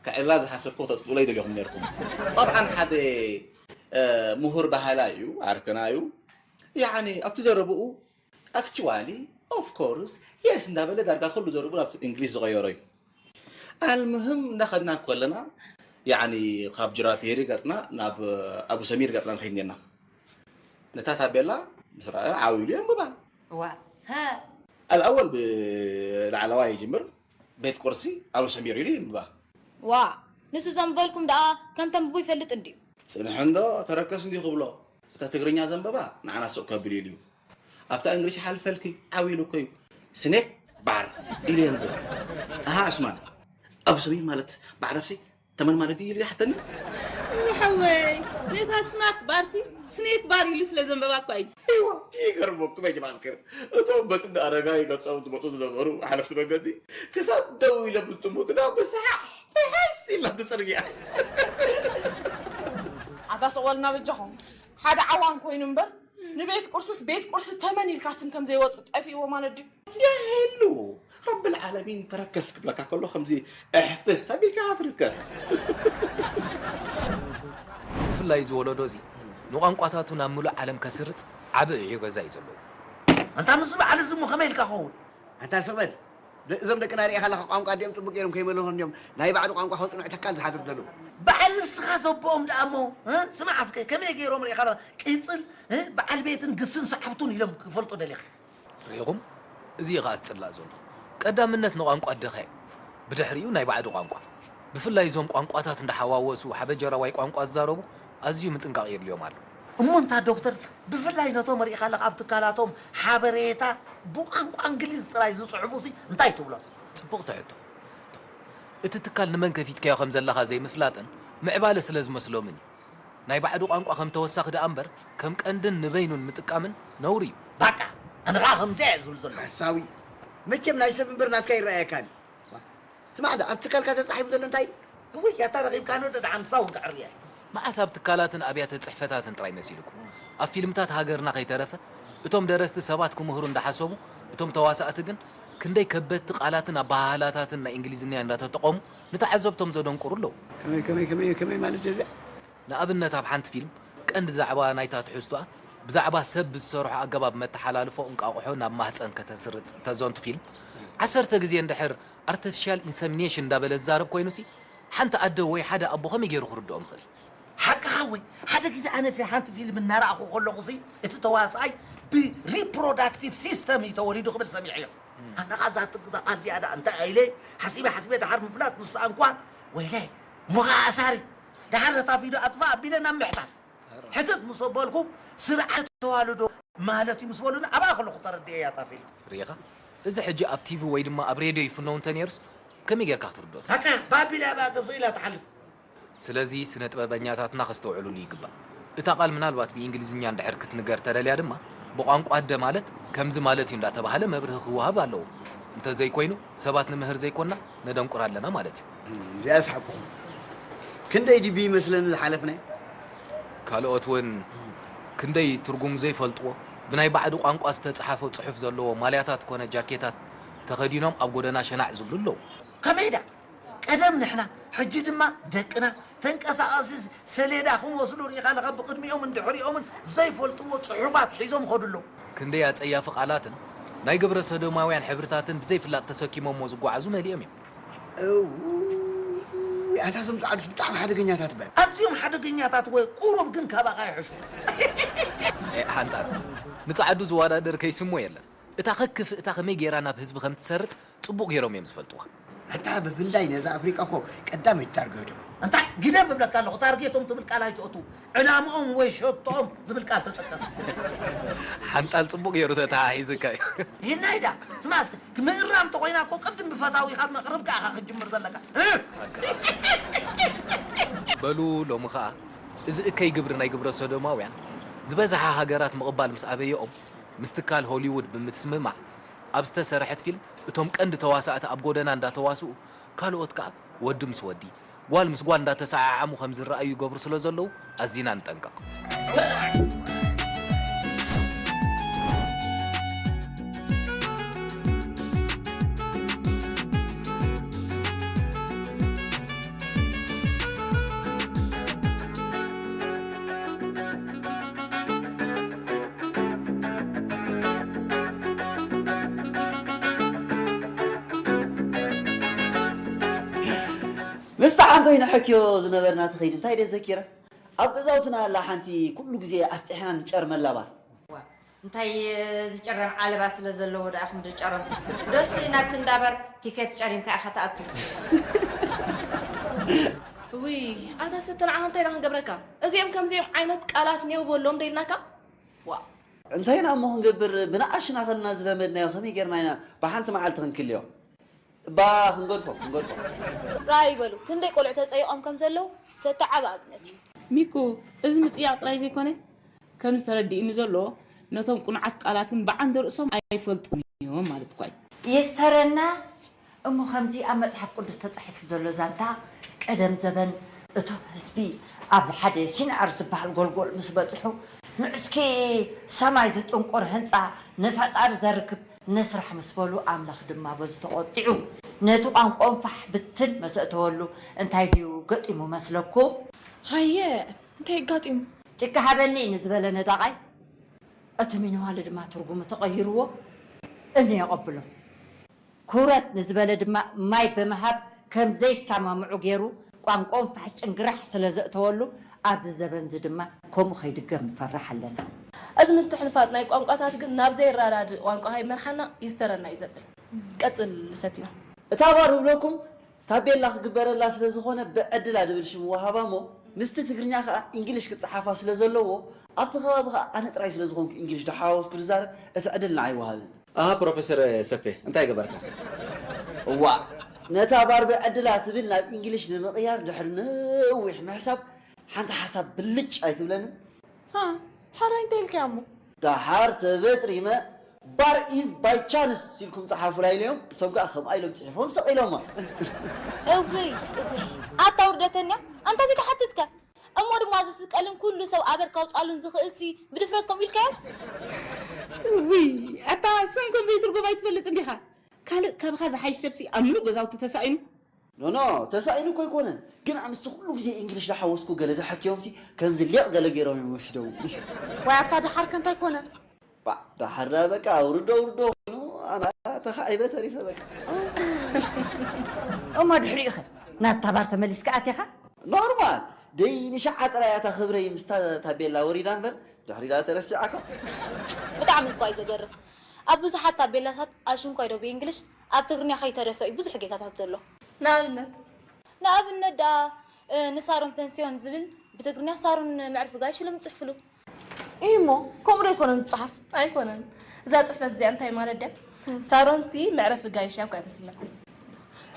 ክዕላ ዝሓሰብኩ ክተጥፍኡለይ ደሊኹም ኔርኩም። ጠብዓን ሓደ ምሁር በሃላይ እዩ ዓርክና እዩ። ያዕኒ ኣብቲ ዘረብኡ actually of course yes እንዳበለ ዳርጋ ኩሉ ዘረብኡ ናብ እንግሊዝ ዝቐየሮ እዩ። ኣልሙህም እንዳኸድና ከለና ያዕኒ ካብ ጅራፊሄሪ ገጽና ናብ ኣቡ ሰሚር ገጽና ንኸይድ ኔርና። ነታ ታቤላ ምስ ረኣ ዓው ኢሉ የንብባ። ዋ ሃ ኣልኣወል ብላዕለዋይ ይጅምር ቤት ቁርሲ ኣቡ ሰሚር ኢሉ ይንብባ። ዋ ንሱ ዘንበልኩም ደኣ ከም ተንብቡ ይፈልጥ እንድዩ። ጽንሕ እንዶ ተረከስ እንድዩ ክብሎ እታ ትግርኛ ዘንበባ ንዓና ሱቕ ከብል ኢሉ እዩ። ኣብታ እንግሊሽ ሓልፈልኪ ዓው ኢሉ እኮ እዩ ስኔክ ባር ኢሉ የንብብ። ኣሃ ዑስማን ኣቡ ሰሚር ማለት ባዕረፍሲ ተመን ማለት ድዩ ኢሉ ይሓተኒ። እሞ ሓወይ ነታ ስናክ ባርሲ ስኔክ ባር ኢሉ ስለ ዘንበባ እኳ እዩ። እዋ ይገርመኩም ያ ጀማዓ ልከይር እቶም በጥንዲ ኣረጋይ ገጾም ዝመጹ ዝነበሩ ሓለፍቲ መንገዲ ክሳብ ደው ኢሎም ዝጥምቱና ብሰሓቕ ፍሕስ ኢልና ኣብቲ ጽርግያ። ኣታ ስቕ በሉና በጃኹም ሓደ ዓዋን ኮይኑ እምበር ንቤት ቁርስስ ቤት ቁርሲ ተመን ኢልካ ስም ከም ዘይወጽእ ጠፊእዎ ማለት ድዩ? የህሉ ረብል ዓለሚን ተረከስ ክብለካ ከሎ ከምዚ እሕፍስ ኣቢልካ ትርከስ። ብፍላይ እዚ ወለዶ እዚ ንቋንቋታቱ ናብ ምሉእ ዓለም ከስርጽ ዓቢ ዕዮ ገዛ እዩ ዘለዎ። ኣንታ ምስዚ በዓል እዚ እሞ ከመይ ኢልካ ክኸውን? ኣንታ ስቕ በል። እዞም ደቅና ርኢኻ ኣለኻ ቋንቋ ኣዲኦም ጽቡቕ ገይሮም ከይመለኹ እንድዮም ናይ ባዕዲ ቋንቋ ከጽንዑ ተካል ዝሓድሩ ዘለዉ። በዓል ንስኻ ዘቦኦም ደኣ እሞ ስማዕ እስከ ከመይ ገይሮም ርኢኻ ኣለኻ ቅጽል በዓል ቤትን ግስን ሰዓብቱን ኢሎም ክፈልጡ ደሊኻ። ርኢኹም? እዚ እዩ ኸኣ ዝጽላእ ዘሎ። ቀዳምነት ንቋንቋ ኣደኻ እዩ። ብድሕሪኡ ናይ ባዕዲ ቋንቋ። ብፍላይ እዞም ቋንቋታት እንዳሓዋወሱ ሓበጀራዋይ ቋንቋ ዝዛረቡ ኣዝዩ ምጥንቃቕ የድልዮም ኣሎ። እሞ እንታ ዶክተር ብፍላይ ነቶም ርኢኻ ኣለኻ ኣብ ትካላቶም ሓበሬታ ብቋንቋ እንግሊዝ ጥራይ ዝጽሕፉሲ እንታይ ትብሎም? ጽቡቕቲ ሕቶ። እቲ ትካል ንመን ከፊትካዮ ከም ዘለኻ ዘይምፍላጥን ምዕባለ ስለ ዝመስሎምን እዩ። ናይ ባዕዲ ቋንቋ ከም ተወሳኺ ደኣ እምበር ከም ቀንድን ንበይኑን ምጥቃምን ነውሪ እዩ። ባቃ ኣነ ኸኣ ከምዚኣ እየ ዝብል ዘለኹ። ሓሳዊ መቸም ናይ ሰብ እምበር ናትካ ኣይረኣየካን። ስማዕ ዶ ኣብ ትካልካ ተጻሒፉ ዘሎ እንታይ ድዩ? እውይ ኣታ ረኺብካኒ ዶ ደሓን ንሳ እውን ከዕርያ እየ። መዓስ ኣብ ትካላትን ኣብያተ ጽሕፈታትን ጥራይ መሲልኩም? ኣብ ፊልምታት ሃገርና ከይተረፈ እቶም ደረስቲ ሰባት ክምህሩ እንዳሓሰቡ እቶም ተዋሳእቲ ግን ክንደይ ከበድቲ ቃላትን ኣበሃህላታትን ናይ እንግሊዝኛ እንዳተጠቐሙ ንተዓዘብቶም ዘደንቁሩ ኣለዉ። ከመይ ከመይ ከመይ ከመይ ማለት ዘዚኣ? ንኣብነት ኣብ ሓንቲ ፊልም ቀንዲ ዛዕባ ናይታ ትሕዝቶኣ ብዛዕባ ሰብ ብዝሰርሖ ኣገባብ መተሓላልፎ እንቃቑሖ ናብ ማህፀን ከተስርፅ ተዘንቱ ፊልም ዓሰርተ ግዜ እንድሕር ኣርቲፊሻል ኢንሰሚኔሽን እንዳበለ ዝዛረብ ኮይኑሲ ሓንቲ ኣደ ወይ ሓደ ኣቦ ከመይ ገይሩ ክርድኦም ይኽእል? ሓቅኻ ወይ ሓደ ግዜ ኣነ ፊ ሓንቲ ፊልም እናረኣኹ ከለኹ ሲ እቲ ተዋሳኣይ ብሪፕሮዳክቲቭ ሲስተም እዩ ተወሊዱ ክብል ሰሚዐዮ። ኣነ ኸዓ እዛ ትግዛ ቃል እዚኣ ደኣ እንታይ ኢለ ሓሲበ ሓሲበ ደሓር ምፍላጥ ምስ ሰኣንኳ ወይለይ ሞኻ ኣሳሪ ደሓር ነታ ቪድዮ ኣጥፋ ኣቢለ ናብ ምሕታት ሕትት ምስ ኣበልኩም ስርዓት ተዋልዶ ማለት እዩ ምስ በሉኒ ኣብኣ ከለኹ ተረዲኤያ እታ ፊልም። ርኢኻ? እዚ ሕጂ ኣብ ቲቪ ወይ ድማ ኣብ ሬድዮ ይፍነው እንተ ነይሩስ ከመይ ጌርካ ክትርድኦ ትኽእል? በቃ ባቢላ እያ በቃ ስኢላ ትሓልፍ። ስለዚ ስነ ጥበበኛታትና ከስተውዕሉሉ ይግባእ። እታ ቃል ምናልባት ብእንግሊዝኛ እንድሕር ክትንገር ተደልያ ድማ ብቋንቋ ኣደ ማለት ከምዚ ማለት እዩ እንዳተባህለ መብርሂ ክወሃብ ኣለዎ። እንተዘይኮይኑ ሰባት ንምህር ዘይኮንና ነደንቁር ኣለና ማለት እዩ። እዚኣስ ሓቅኹም። ክንደይ ድዩ ይመስለኒ ዝሓለፍናዮ? ካልኦት እውን ክንደይ ትርጉሙ ዘይፈልጥዎ ብናይ ባዕዲ ቋንቋ ዝተፅሓፈ ፅሑፍ ዘለዎ ማልያታት ኮነ ጃኬታት ተኸዲኖም ኣብ ጎደና ሸናዕ ዝብሉ ኣለዉ። ከመይ ዳ ቀደም ንሕና ሕጂ ድማ ደቅና ተንቀሳቓሲ ሰሌዳ ክመስሉ ርኢኻ ኣለኻ ብቕድሚኦምን ድሕሪኦምን ዘይፈልጥዎ ፅሑፋት ሒዞም ይኸዱ ኣለዉ። ክንደይ ኣፀያፊ ቃላትን ናይ ግብረ ሰዶማውያን ሕብርታትን ብዘይፍላጥ ተሰኪሞሞ ዝጓዓዙ መሊኦም እዮም። እውይ ኣታ እዞም ፃዕዱስ ብጣዕሚ ሓደገኛታት በ ኣዝዮም ሓደገኛታት ወይ ቁሩብ ግን ካባኻ ይሕሹ። ሓንጣር ንፃዕዱ ዝወዳደር ከይስሞ የለን። እታ ከክፍእታ ከመይ ገይራ ናብ ህዝቢ ከም ትሰርጥ ፅቡቕ ገይሮም እዮም ዝፈልጥዋ። ኣታ ብፍላይ ነዛ ኣፍሪቃ እኮ ቀዳመይቲ ታርጌት እዮም። እንታይ ግደፍ እብለካ ኣለኹ ታርጌቶም ትብል ቃል ኣይትእቱ ዕላምኦም ወይ ሸቶኦም ዝብል ቃል ተጠቀም። ሓንጣል ፅቡቕ ገይሩ ተተሓሒዝካ እዩ። ይህናይ ዳ ስማ እስኪ ምእራም ተኾይና እኮ ቅድም ብፈታዊኻ መቕረብካ ኢኻ ክትጅምር ዘለካ። በሉ ሎሚ ኸዓ እዚ እከይ ግብሪ ናይ ግብረ ሶዶማውያን ዝበዝሓ ሃገራት ምቕባል ምስ ኣበየኦም ምስ ትካል ሆሊውድ ብምስምማዕ ኣብ ዝተሰርሐት ፊልም እቶም ቀንዲ ተዋሳእቲ ኣብ ጎደና እንዳተዋስኡ ካልኦት ከኣ ወዲ ምስ ወዲ ጓል ምስ ጓል እንዳተሰዓዓሙ ከም ዝረኣዩ ይገብሩ ስለ ዘለዉ ኣዚና ንጠንቀቕ። ምስታ ሓንቶይ ንሐክዮ ዝነበርና ትኸይድ እንታይ ደዘኪረ ኣብ ገዛውትና ኣላ ሓንቲ ኩሉ ግዜ ኣስጢሕና ንጨርመላ ባር። እንታይ ዝጭረም ዓለባ ስለ ዘለዎ ደኣ ክምድጨረም ደስ ናብቲ እንዳበር ቲኬት ጨሪምካ ኢኻ ትኣቱ። ውይ ኣታ ሰተ ንዓኻ እንታይ ኢና ክንገብረካ እዚኦም ከምዚኦም ዓይነት ቃላት ኔው በሎም ደይልናካ ዋ እንታይ ኢና እሞ ክንገብር ብንኣሽና ከለና ዝለመድናዮ ከመይ ጌርና ኢና ብሓንቲ መዓልቲ ክንክልዮ እባ ክንገድፎ ክንገድፎ። ራኣይ በሉ ክንደይ ቆልዑ ተፀይቖም ከም ዘለዉ ሰተ ዓቢ ኣብነት እዩ። ሚኩ እዚ ምፅያቕ ጥራይ ዘይኮነ ከምዚ ተረዲእኒ ዘሎ ነቶም ቁኑዓት ቃላት እውን ብዓንደ ርእሶም ኣይፈልጡን እዮም ማለት እኳ እዩ። የስተረና እሞ ከምዚ ኣብ መፅሓፍ ቅዱስ ተፃሒፉ ዘሎ ዛንታ ቀደም ዘበን እቶም ህዝቢ ኣብ ሓደ ሲንዓር ዝበሃል ጎልጎል ምስ በፅሑ ንዑስኪ ሰማይ ዝጥንቁር ህንፃ ንፈጣሪ ዘርክብ ንስራሕ ምስ በሉ ኣምላኽ ድማ በዚ ተቖጢዑ ነቲ ቋንቋኦም ፋሕ ብትን መሰእተወሉ እንታይ ድዩ ገጢሙ መስለኩም? ሃየ እንታይ ኣጋጢሙ? ጭቃ ሃበኒ ንዝበለ ነዳቓይ እቲ ሚንዋል ድማ ትርጉሙ ተቐይርዎ እምኒ የቐብሎ። ክውረት ንዝበለ ድማ ማይ ብምሃብ ከም ዘይሰማምዑ ገይሩ ቋንቋኦም ፋሕ ጭንግራሕ ስለ ዘእተወሉ ኣብዚ ዘበንዚ ድማ ከምኡ ከይድገም ንፈርሕ ኣለና። እዚ ምትሕንፋፅ ናይ ቋንቋታት ግን ናብ ዘይረዳድእ ቋንቋ ከይመርሓና ይስተረና እዩ ዘብል። ቀፅል ሰቲና። እታ ባር እብለኩም ታቤላ ክግበረላ ስለ ዝኾነ ብዕድላ ድብል ሽም ወሃባ እሞ ምስቲ ትግርኛ ከኣ ኢንግሊሽ ክጸሓፋ ስለ ዘለዎ ኣብቲ ከባቢ ከኣ ኣነ ጥራይ ስለ ዝኾንኩ ኢንግሊሽ ዶ ሓዋወስኩ ድዛረብ እቲ ዕድል ንዓይ ወሃብኒ። ኣሃ ፕሮፈሰር ሰፌ እንታይ ገበርካ? እዋእ ነታ ባር ብዕድላ ትብል ናብ ኢንግሊሽ ንምቕያር ድሕሪ ነዊሕ ምሕሳብ ሓንቲ ሓሳብ ብልጭ ኣይትብለንን? ሃ ሓራይ እንታይ ኢልካያ እሞ? ደሓር ተበጥሪመ bar is by chance ኢልኩም ጸሓፉላ ኢለዮም እሶም ከኣ ከምኣ ኢሎም ጽሒፎም ሰቕ ኢሎማ። እውይ እውይ ኣታ ውርደተኛ ኣንታ እዚ ክሓትትካ እሞ ድማ ዝስቀልን ኩሉ ሰብ ኣበር ካውጻሉን ዝኽእልሲ ብድፍረት ከምኡ ኢልካዮም? እውይ ኣታ ስም ከም ዘይትርጎም ኣይትፈልጥን ዲኻ? ካልእ ካባኻ ዝሓይሽ ሰብሲ ኣብ ምሉእ ገዛውቲ ተሳኢኑ ኖ ኖ፣ ተሳኢሉ እኮ ኣይኮነን። ግን ኣምስቲ ኩሉ ግዜ እንግሊሽ ዳሓወስኩ ገለ ዳሓኪዮምሲ ከምዚ ሌቕ ገለ ገይሮም እዮም ወሲደው። ዋይ ኣታ ደሓርከ እንታይ ኮነ? ባ ዳሓር ዳ በቃ ውርዶ ውርዶ ኮይኑ ኣና ተኻዒበ ተሪፈ በቃ። እሞ ድሕሪኡኸ ናብታ ባር ተመሊስካ ኣቲኻ? ኖርማል ደይ ንሻዓ ጥራይ ኣታ ክብረይ ምስታ ታቤላ ወሪዳ እምበር ድሕሪ ዳ ተረሲዓካ። ብጣዕሚ እኳ እዩ ዘገርም። ኣብ ብዙሓት ታቤላታት ኣሽንኳይ ዶ ብእንግሊሽ ኣብ ትግርኛ ከይተረፈ እዩ ብዙሕ ጌጋታት ዘሎ። ንኣብነት ንኣብነት ደኣ ንሳሮን ፐንስዮን ዝብል ብትግርኛ ሳሮን መዕርፊ ጋይሽ ኢሎም ይፅሕፍሉ። እሞ ከምኡ ዶ ኣይኮነን ዝፀሓፍ? ኣይኮነን። እዛ ፅሕፈት እዚኣ እንታይ ማለት ድያ? ሳሮንሲ መዕረፊ ጋይሽ እያ እኮ እያ ተስምዕ።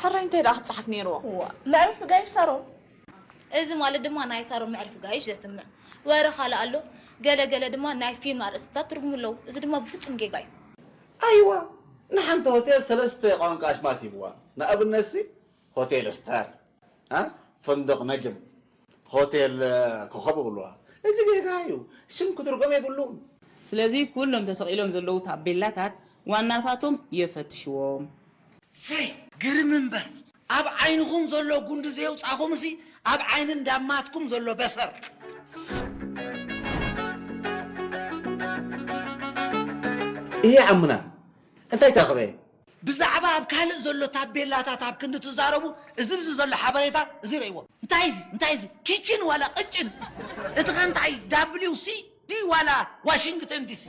ሕራይ እንታይ ደኣ ክፀሓፍ ነይርዎ? ዋ መዕረፊ ጋይሽ ሳሮን። እዚ ማለት ድማ ናይ ሳሮን መዕርፊ ጋይሽ ዘስምዕ ወረ ካልእ ኣሎ። ገለ ገለ ድማ ናይ ፊልም ኣርእስትታት ትርጉም ኣለዉ። እዚ ድማ ብፍጹም ጌጋ እዩ። ኣይዋ ንሓንቲ ሆቴል ሰለስተ ቋንቋ ኣሽማት ሂብዋ። ንኣብነትሲ ሆቴል ስታር፣ እ፣ ፈንድቕ ነጅም፣ ሆቴል ኮኸብ ይብልዋ። እዚ ጌጋ እዩ። ሽም ክትርጎም የብሉን። ስለዚ ኩሎም ተሰቒሎም ዘለዉ ታቤላታት ዋናታቶም የፈትሽዎም። ሰይ ግርም እምበር ኣብ ዓይንኹም ዘሎ ጉንዲ ዘየውፃኹምሲ ኣብ ዓይኒ እንዳማትኩም ዘሎ በፈር። ይሄ ዓምና እንታይ ታኽበ? ብዛዕባ ኣብ ካልእ ዘሎ ታቤላታት ኣብ ክንዲ ትዛረቡ እዚ ብዚ ዘሎ ሓበሬታ እዚ ረእይዎ። እንታይ እዚ እንታይ እዚ ኪችን ዋላ ቅጭን? እቲ ኸ እንታይ ዳብሊው ሲ ዲ ዋላ ዋሽንግተን ዲሲ?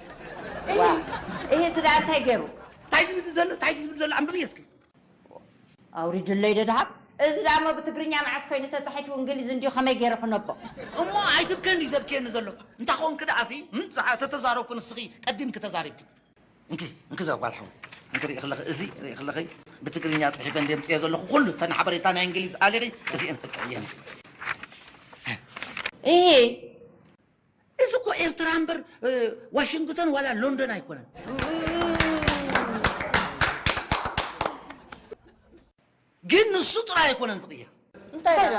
ይሄ ስዳ እንታይ ገይሩ? እንታይ ዝብል ዘሎ እንታይ ዝብል ዘሎ ኣንብብዮ እስኪ። ኣውሪድለይ ዶ ደሃብ? እዚ ዳሞ ብትግርኛ መዓስ ኮይኑ ተፃሒፉ እንግሊዝ እንዲዩ ከመይ ገይረ ክነቦ? እሞ ኣይትብከ እንዲ ዘብክየኒ ዘሎ እንታ ኾንክ ደኣሲ እም፣ ዝሓ- ተተዛረብኩ ንስኺ ቀዲምኪ ተዛሪብኪ። እንኪ እንኪ እዛ ጓል ሓው እንኪ ርኢ ከለኺ እዚ ርኢ ከለኺ ብትግርኛ ፅሒፈ እንደ ምፅዮ ዘለኹ ኩሉ እተን ሓበሬታ ናይ እንግሊዝ ኣሊኺ እዚአን ተቀየን። እሄ እዚ እኮ ኤርትራ እምበር ዋሽንግተን ዋላ ሎንዶን ኣይኮነን። ግን ንሱ ጥራይ ኣይኮነን ዝቕየር። እንታይ ደኣ?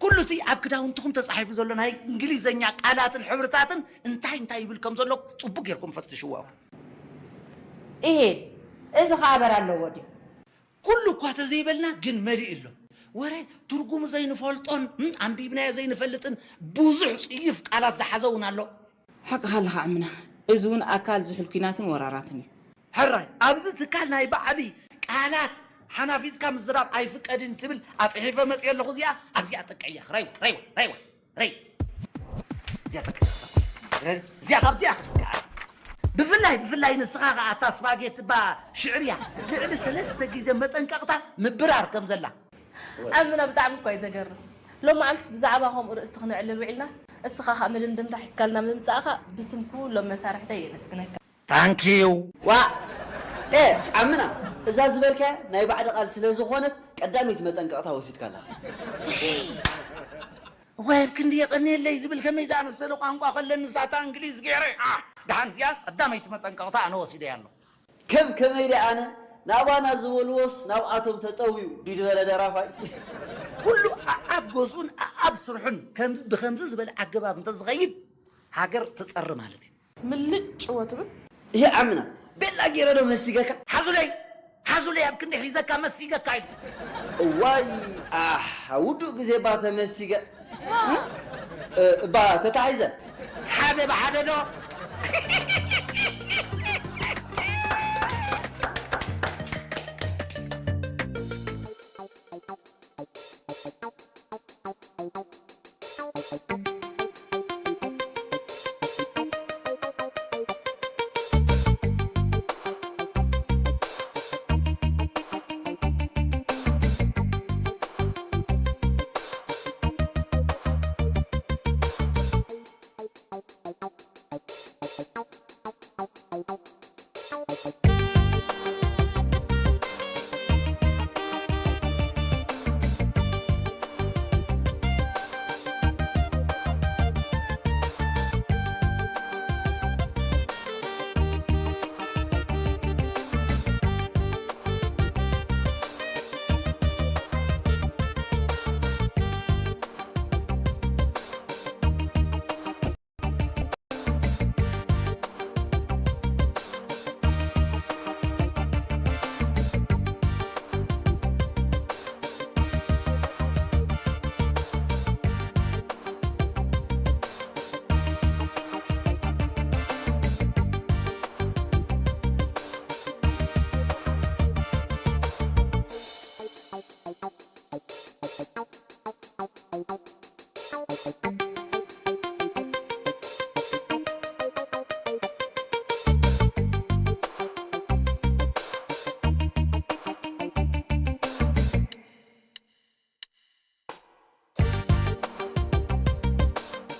ኩሉ እቲ ኣብ ክዳውንትኹም ተጻሒፉ ዘሎ ናይ እንግሊዘኛ ቃላትን ሕብርታትን እንታይ እንታይ ይብል ከም ዘሎ ጽቡቅ ጌርኩም ፈትሽዎ። እሄ እዚ ኸኣ በር ኣለዎ ድዩ? ኩሉ እኳ ተዘይበልና ግን መሊእ ኣሎ። ወረ ትርጉሙ ዘይንፈልጦን እም፣ ኣንቢብናዮ ዘይንፈልጥን ብዙሕ ጽዩፍ ቃላት ዝሓዘ እውን ኣሎ። ሓቅኻ ኣለኻ ዕምና፣ እዚ እውን ኣካል ዝሑል ኲናትን ወራራትን እዩ። ሕራይ ኣብዚ ትካል ናይ ባዕዲ ቃላት ሓናፊዝካ ምዝራብ ኣይፍቀድን ትብል ኣፅሒፈ መፅየ ኣለኹ። እዚኣ ኣብዚኣ ጠቅዕያ ራይዋ ራይዋ ራይዋ ራይ እዚኣ ጠቅዕያ እዚኣ ካብዚኣ ክትከዓ ብፍላይ ብፍላይ ንስኻ ከኣ እታ ስፓጌቲ ባ ሽዕርያ ልዕሊ ሰለስተ ግዜ መጠንቀቕታ ምብራር ከም ዘላ ዓምና ብጣዕሚ እኳ እዩ ዘገርም። ሎም መዓልትስ ብዛዕባ ከምኡ ርእስቲ ክነዕልል ውዒልናስ እስኻ ኸኣ መደምደምታ ሒዝካልና ምምጻእኻ ብስም ኩሎም መሳርሕተይ የመስግነካ። ታንኪዩ። ዋእ ኤ ዓምና እዛ ዝበልካያ ናይ ባዕዲ ቃል ስለ ዝኾነት ቀዳመይቲ መጠንቀቕታ ወሲድካ ኣለኻ። ዋይ ኣብ ክንዲ የቐንየለይ ዝብል ከመይ ዝኣመሰለ ቋንቋ ከለኒ ሳታ እንግሊዝ ገይረ። ኣህ፣ ደሓን እዚኣ ቀዳመይቲ መጠንቀቕታ ኣነ ወሲደያ ኣለኹ። ከም ከመይ ደኣ ኣነ ናባና ዝበልዎስ ናብኣቶም ተጠውዩ ድዩ ዝበለ ደራፋይ። ኩሉ ኣኣብ ገዝኡን ኣኣብ ስርሑን ከም ብኸምዚ ዝበለ ኣገባብ እንተዝኸይድ ሃገር ትጸሪ ማለት እዩ። ምልጭ እዎ ትብል። ይሄ ዓምና ቤላ ገይረ ዶ መሲገካ? ሓዙለይ ሓዙለይ ኣብ ክንዲ ሒዘካ መሲገካ ኢሉ። እዋይ ኣሕ ውዱእ ግዜ እባ ተመሲገ እ፣ እባ ተታሒዘ ሓደ ብሓደ ዶ